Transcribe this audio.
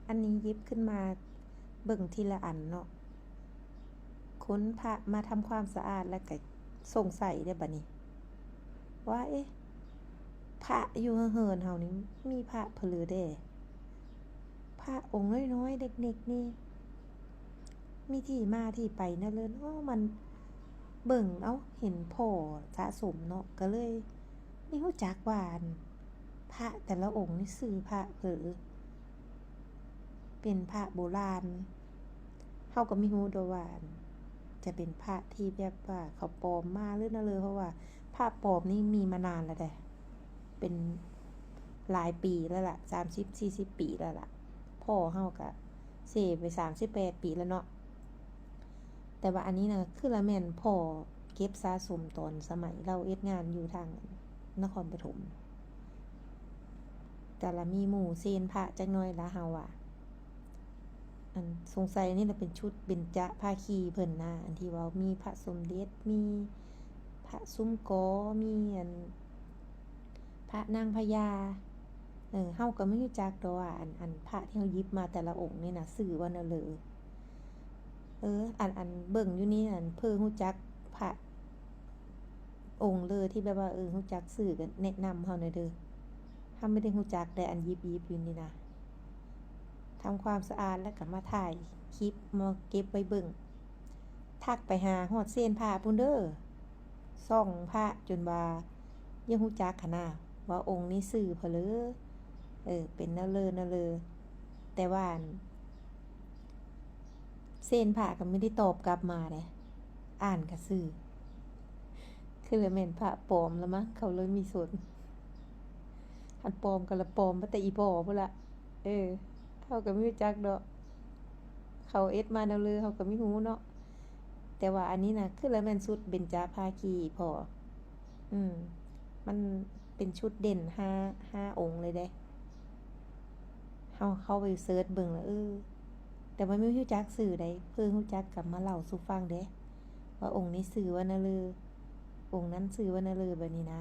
ອັນນີ້ຫຍິບຂຶ້ນມາເບິ່ງທີລະອັນເນາະ, ຂົນພະມາທຳຄວາມສະອາດ ແລ້ວກະສົງໄສເດ້ບາດນີ້ ວ່າ ເອະ ພະຢູ່ເຮືອນເຮົານີ້ມີພະເຜີແດ່? ພະອົງນ້ອຍໆ ເດັກໆ ນີ້ ມີທີ່ມາທີ່ໄປແນວເລີເນາະ? ມັນເບິ່ງ ເອົ້າ ເຫັນພໍ່ສະສົມເນາະ ກະເລີຍໄດ້ຮູ້ຈັກວ່າ ອັນ ພະແຕ່ລະອົງນີ້ຊື່ພະເຜີ ເປັນພະໂບລານ. ເຮົາກະມີຮູ້ດອກວ່າ ອັນ ຈະເປັນພະທີ່ແບບວ່າເຂົາປອມມາ ຫຼື ແນວເລີ ເພາະວ່າພະປອມນີ້ມີມານານແລ້ວເດ້ ເປັນຫຼາຍປີແລ້ວລະ ສາມສິບ ສີ່ສິບປີແລ້ວລະ. ພໍ່ເຮົາກະເສໄປສາມສິບແປດປີແລ້ວເນາະ. ແຕ່ວ່າອັນນີ້ນະ ຄືລະແມ່ນພໍ່ເກັບສະສົມຕອນສະໄໝລາວເຮັດງານຢູ່ທາງນະຄອນປະຖົມ ກະລະມີໝູ່ເຊນພະຈັກໜ້ອຍລະ ເຮົາວ່າ. ອັນ ສົງໄສອັນນີ້ລະເປັນຊຸດເບັນຈະພາຄີເພິ່ນນະ ອັນທີ່ເວົ້າມີພະສົມເດັດ ມີພະຊຸມກໍ ມີ ອັນ ພະນາງພະຍາ. ເອີ ເຮົາກະບໍ່ຮູ້ຈັກດອກວ່າ ອັນ ອັນ ພະທີ່ເຮົາຫຍິບມາແຕ່ລະອົງນີ້ນະ ຊື່ວ່າແນວເລີ. ເອີ ອັນ ອັນ ເບິ່ງຢູ່ນີ້ ອັນ ເພີຮູ້ຈັກພະອົງເລີທີ່ແບບວ່າ ເອີ ຮູ້ຈັກຊື່ກະແນະນຳເຮົາແດ່ເດີ. ເຮົາບໍ່ໄດ້ຮູ້ຈັກໄດ໋ ອັນຫຍິບໆຢູ່ນີ້ນະ. ທຳຄວາມສະອາດ ແລ້ວກະມາຖ່າຍຄລິບ ມາເກັບໄວ້ເບິ່ງ. ທັກໄປຫາຮອດເຊນພະພຸ້ນເດີ ສ່ອງພະຈົນວ່າຢາກຮູ້ຈັກຫັ້ນນະ ວ່າອົງນີ້ຊື່ເຜີ ເອີ ເປັນແນວເລີແນວເລີ. ແຕ່ວ່າ ອັນ ເຊນພະກະບໍ່ໄດ້ຕອບກັບມາເດ້ ອ່ານກະຊື່ ຄືລະແມ່ນພະປອມລະມັ້ງ ເຂົາເລີຍມີສົນ. ຄັນປອມກະລະປອມມາແຕ່ອີ່ພໍ່ພຸ້ນລະ. ເອີ ເຮົາກະບໍ່ຮູ້ຈັກດອກ ເຂົາເຮັດມາແນວເລີ ເຮົາກະບໍ່ຮູ້ເນາະ. ແຕ່ວ່າອັນນີ້ນະ ຄືລະແມ່ນຊຸດເບັນຈະພາຄີພໍ່. ອືມ ມັນເປັນຊຸດເດັ່ນຫ້າ ຫ້າອົງເລີຍເດ້. ເຮົາເຂົ້າໄປເສີດເບິ່ງລະ ເອີ ແຕ່ວ່າບໍ່ຮູ້ຈັກຊື່ໃດ໋ ເພິ່ນຮູ້ຈັກກະມາເລົ່າສູ່ຟັງເດ້ ວ່າອົງນີ້ຊື່ວ່າແນວເລີ ອົງນັ້ນຊື່ວ່າແນວເລີ ແບບນີ້ນະ.